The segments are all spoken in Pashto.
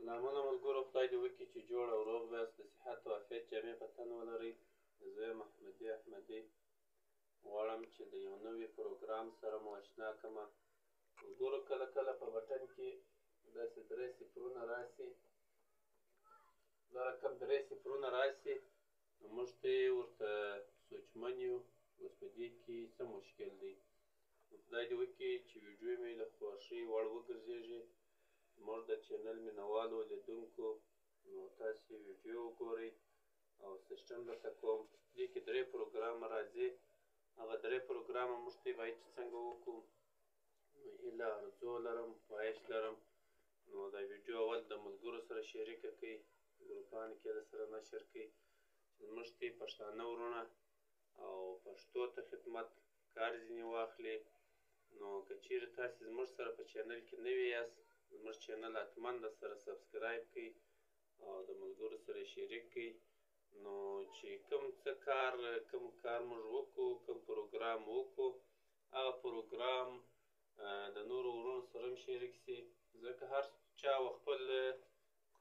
سلامونه ملګرو، خدای دې وکړي چې جوړ او روغ یاست، د صحت او عافیت جامې په تن ولرئ. زه یم احمدي احمدي، غواړم چې د یو نوي پروګرام سره مو اشنا کړم. ملګرو، کله کله په بټن کې داسې درې صفرونه راسي، دا رقم درې صفرونه راسي، نو موږ ته یې ورته سوچمن یو چې اوس په دې کې څه مشکل دی. نو خدای دې وکړي چې ویډیو مې له خوښۍ وړ وګرځېږي. زموږ د چینل مینهوالو لیدونکو، نو تاسې ویډیو وګورئ او سیسټم درته کوم. دې کې درې پروګرامه راځي، هغه درې پروګرامه موږ ته باید چې څنګه وکړو. نو هیله ارزو لرم، خواهش لرم، نو دا ویډیو اول د ملګرو سره شریکه کړئ، ګروپانو کې د سره نشر کړئ، چې زموږ ته پښتانه وروڼه او پښتو ته خدمت کار ځینې واخلي. نو که چیرې تاسې زموږ سره په چینل کې نوي یاست، زموږ چینل حتما د سره subscribe کړئ او د ملګرو سره شریک کړئ. نو چې کوم څه کار، کوم کار موږ وکړو، کوم پروګرام وکړو، هغه پروګرام د نورو وروڼو سره هم شریک سي، ځکه هر چا و خپل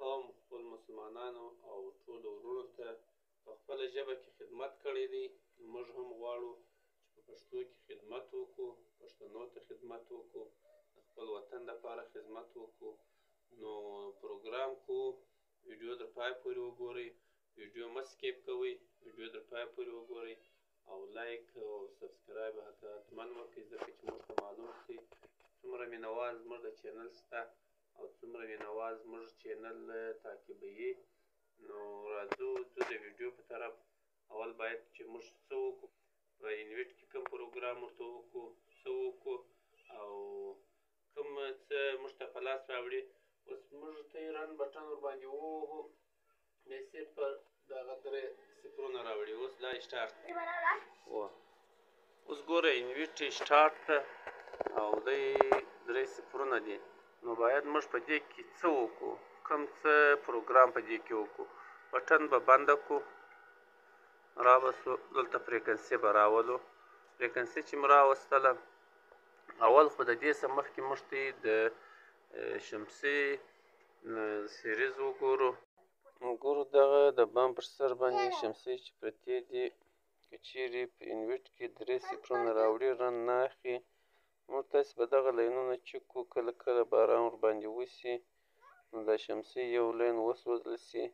قوم، خپل مسلمانانو او ټولو وروڼو ته په خپله ژبه کې خدمت کړی دی. موږ هم غواړو چې په پښتو کې خدمت وکړو، پښتنو ته خدمت وکړو، د خپل وطن لپاره خدمت وکړو. نو پروګرام کو، ویډیو در پای پورې وګورئ، ویډیو مه skip کوئ، ویډیو در پای پورې وګورئ او like او subscribe حتما وکړئ، ځکه چې موږ ته معلوم سي څومره مینهوال زموږ د چینل شته او څومره مینهوال زموږ چینل تعقیبوي. نو راځو ځو د ویډیو په طرف. اول باید چې موږ څه وکړو، په انویټ کې کوم پروګرام ورته وکړو، څه وکړو او کوم څه موږ ته په لاس راوړي. اوس موږ ته یې run button ورباندې ووهو، بیا صفر دغه درې صفرونه راوړي. اوس دا start و، اوس ګوره انویټ start ته او دی درې صفرونه دي. نو باید موږ په دې کې څه وکړو، کوم څه پروګرام په دې کې وکړو. بټن به بنده کړو، رابسو دلته frequency به راولو. frequency چې مو راوستله، اول خو د دې څخه مخکې موږ ته د شمسي series وګورو. وګورو دغه د بام پر سر باندې شمسي چې پرتې دي، که چیرې په انویټ کې درې صفرونه راوړي، run نه اخلي. موږ تاسې به دغه لاینونه چک کړو، کله کله باران ورباندې وسي، نو دا شمسي یو لاین وسوځل سي،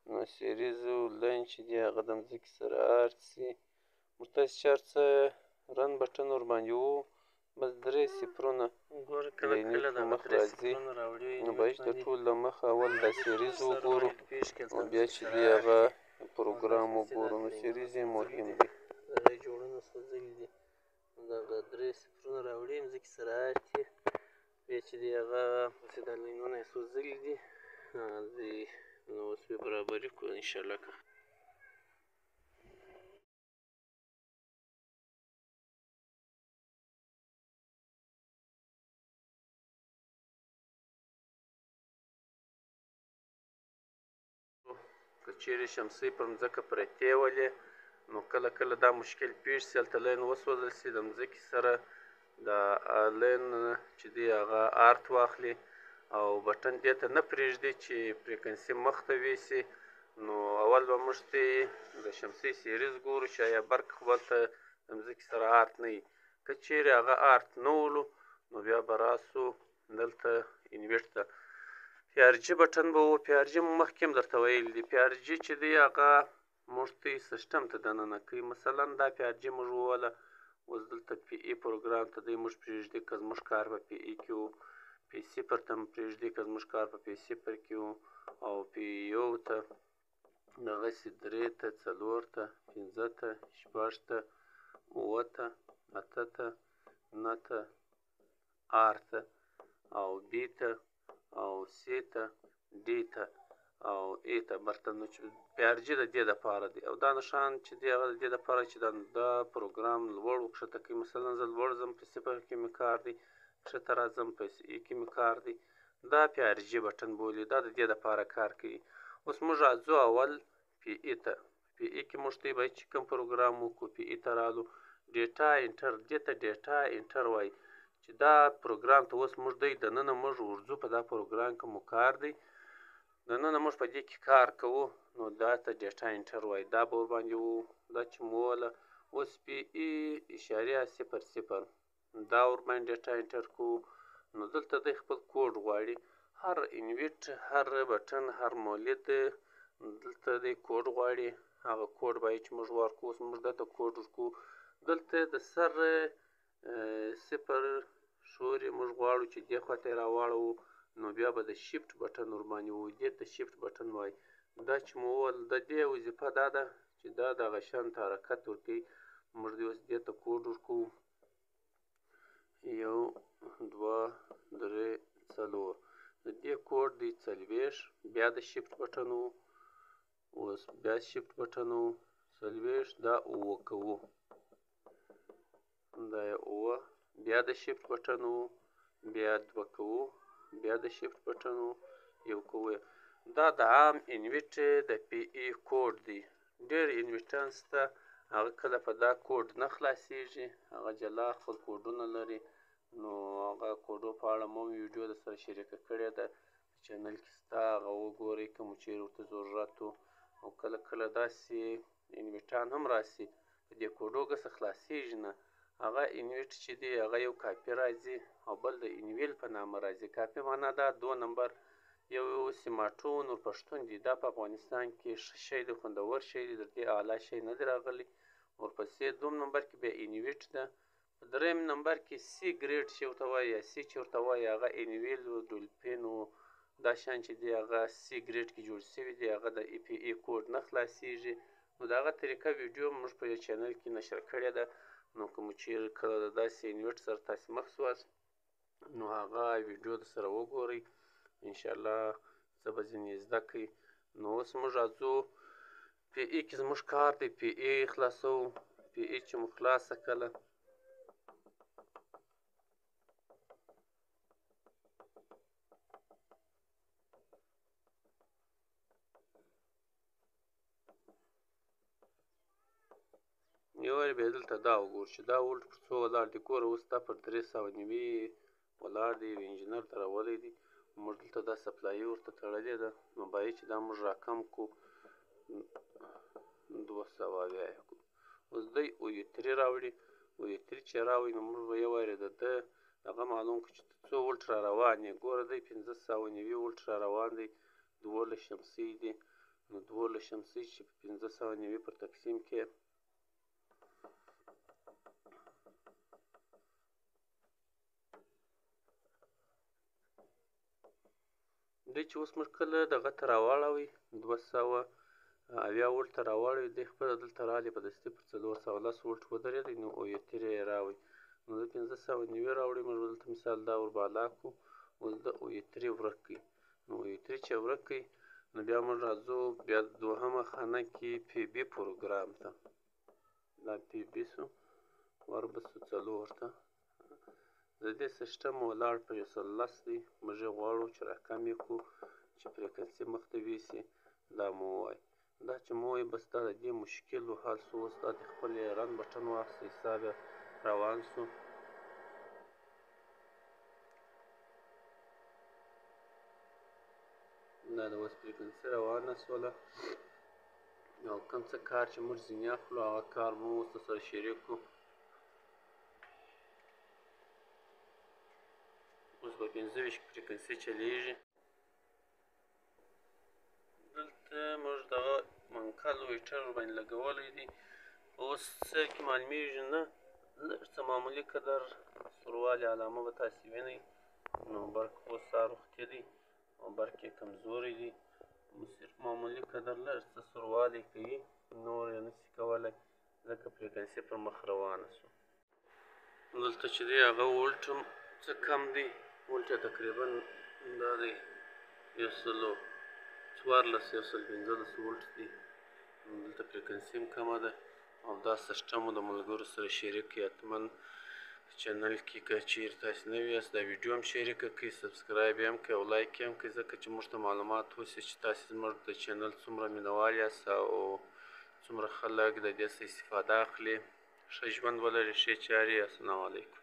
نو series line چې دی هغه د مځکې سره earth سي. موږ تاسې چې هر څه run button ورباندې وو، بس درې صفرونه ګوره کله د کله انویټ په دغه مخ درې راځي. صفرونه راوړي. نو باید د ټولو له مخه اول دا series وګورو او بیا چې دی هغه پروګرام وګورو. نو series یې مهم دی. دغه جوړونه سوځلي دي، دغه درې صفرونه راوړي، مځکې سره earth، بیا چې دی هغه چې دا لاینونه یې سوځلي دي دی، نو اوس به برابري کړو انشاءالله. که که چیرې شمسۍ پر مځکه پرتې ولې، نو کله کله دا مشکل پیښ سي، هلته لاین وسوځل سي، د مځکې سره د لاین چې دی هغه earth واخلي او بټن دې ته نه پرېږدي چې frequency مخته ویسي. نو اول به موږ ته د شمسۍ series ګورو چې آیا برق خو هلته د مځکې سره earth نه وي. که چیرې هغه earth نه ولو، نو بیا به راسو دلته انویټ ته، PRG button به و. PRG مو مخکې هم درته ویلي دي، PRG چې دی هغه موږ ته سیسټم ته دننه کوي. مثلا دا PRG موږ ووله، اوس دلته PE پروګرام ته دی موږ پرېږدي که زموږ کار په PE کې و، پي صفر ته هم پرېږدي که زموږ کار په پي صفر کې و، او پي یو ته، دغسې درې ته، څلور ته، پنځه ته، شپږ ته، اووه ته، اته ته، نه ته، R ته او B ته او C ته، D ته او A ته برته. نو چې PRG د دې دپاره دی، او دا نښان چې دی هغه د دې دپاره چې دا پروګرام لوړ و کښته کوي. مثلا زه لوړ ځم، په صفر کې مې کار دی، کښته راځم، په ای کې مې کار دی. دا PRG button بولي، دا د دې دپاره کار کوي. اوس موږ راځو اول PE ته. PE کې موږ ته باید چې کوم پروګرام وکړو، PE ته رالو، data enter، دې ته data enter وایي چې دا پروګرام ته اوس موږ دی دننه موږ ورځو، په دا پروګرام کې مو کار دی. دننه موږ په دې کې کار کوو، نو دا ته data enter وایي. دا به ورباندې وو. دا چې مو ووهله اوس پي ای اشاریه صفر صفر دا ورباندې data enter کوو. نو دلته دی خپل کوډ غواړي. هر انویټ، هر بټن، هر مولد دلته دی کوډ غواړي. هغه کوډ باید چې موږ ورکړو. اوس موږ دلته کوډ ورکوو. دلته د سر صفر شورې موږ غواړو چې دې خوا ته یې راواړوو، نو بیا به د shift button ورباندې وو. دې ته shift button وایي. دا چې مو وویل د دې وظیفه دا ده چې دا دغه شان ته حرکت ورکوي. موږ دې اوس دې ته کوډ ورکوو، 1 2 3 4. د دې کوډ دی 40. بیا د shift button وو. اوس بیا shift button وو، 40 دا 7 کوو، دا یې 7. بیا د shift button وو، بیا 2 کوو، بیا د shift button وو، 1 کوو. دا د عام انویټ د پي ای کوډ دی. ډېر انویټان شته هغه کله په دا کوډ نه خلاصېږي، هغه جلا خپل کوډونه لري. نو هغه کوډو په اړه مو ویډیو در سره شریکه کړې ده، په channel کې شته، هغه وګورئ که مو چېرې ورته ضرورت و. او کله کله داسې انویټان هم راسي په دې کوډو ګسه خلاصېږي نه. هغه انویټ چې دی هغه یو کاپي راځي او بل د انویل په نامه راځي. کاپي معنا دا 2 نمبر، یو سیماټو نور پښتون دی. دا په افغانستان کې ښه شی دی، خوندور شی دی، تر دې اعلی شی نه دی راغلی. ورپسې 2 نمبر کې بیا انویټ ده. په 3 نمبر کې C grade چې ورته وایي یا سي چې ورته وایي، هغه انویل و ډولفین و دا شیان چې دی هغه C grade کې جوړ شوي دي، هغه د ای پي ای کوډ نه خلاصېږي. نو د هغه طریقه ویډیو موږ په یو channel کې نشر کړې ده. نو که مو چېرې کله د داسې انویټ سره تاسې مخ سواست، نو هغه ویډیو در سره وګورئ، انشاءالله څه به ځینې زده کړئ. نو اوس موږ راځو پي ای کې زموږ کار دی، پي ای خلاصوو. پي ای چې مو خلاصه کړه، یو وارې بیا دلته دا وګورو چې دا ولټ پر څو ولاړ دی. ګوره اوس دا پر 390 ولاړ دی، یو انجینر درولی دی. موږ دلته دا سپلایي ورته تړلې ده، نو باید چې دا موږ راکم کړو 270 یې کړو. اوس دی اویو تري راوړي. اویو تري چې راوړي نو موږ به یو وارې د ده هغه معلوم کړو چې څو ولټ را روان یې. ګوره دی 590 ولټ را روان دی، 12 شمسي دی. نو 12 شمسي چې په 590 پر تقسیم کې دی چې اوس موږ کله دغه ته راواړوي 270 ولټ ته راواړوي، دی خپله دلته راغلی په دستي پر 410 ولټ ودرېدی. نو اویو ترې یې راوړي. نو د 590 راوړي، موږ به دلته مثال دا وربالا کړو. اوس د اویو ترې ورک کړي. نو اویو ترې چې ورک کړي، نو بیا موږ راځو بیا دوهمه خانه کې پي بي پروګرام ته. دا پي بي سو وربه سو 4 ته. د دې سیسټم ولاړ پر 110 دی. موږ یې غواړو چې راکم یې کړو چې frequency مخته ویسي. دا مو ووایي، دا چې مو ووایي بس دا د دې مشکل و حل سو. اوس دا د خپل run button واخیست، حساب یې روان سو. دا د اوس frequency روانه سوله. او کوم څه کار چې موږ ځینې اخلو هغه کار مو اوس سره شریک کړو. اوس به 25 frequency چلیږي. دلته موږ دغه منکل ویټر ورباندې لګولی دی. اوس څه کې معلومیږي نه، لږ څه معمولي قدر سوروالي علامه به تاسې وینئ. نو برق اوس سهار وختي دی او برق یې کمزوری دی، صرف معمولي قدر لږ څه سوروالی کوي، نور یې نشي کولی ځکه frequency پر مخ روانه سوه. دلته چې دی هغه ولټ هم څه کم دی، ولټ یې تقریبا دا دی 114 115 ولټ دی. دلته frequency هم کمه ده. او دا سیسټم مو د ملګرو سره شریک کړئ. حتما channel کې که چیرې تاسې نوي یاست دا ویډیو هم شریکه کړئ، subscribe یې هم کړئ او like یې هم کړئ، ځکه چې موږ ته معلومات وشي چې تاسې زموږ د channel څومره مینهوال یاست او څومره خلک د دې څخه استفاده اخلي. ښه ژوند ولرئ، ښې چارې. السلام علیکم.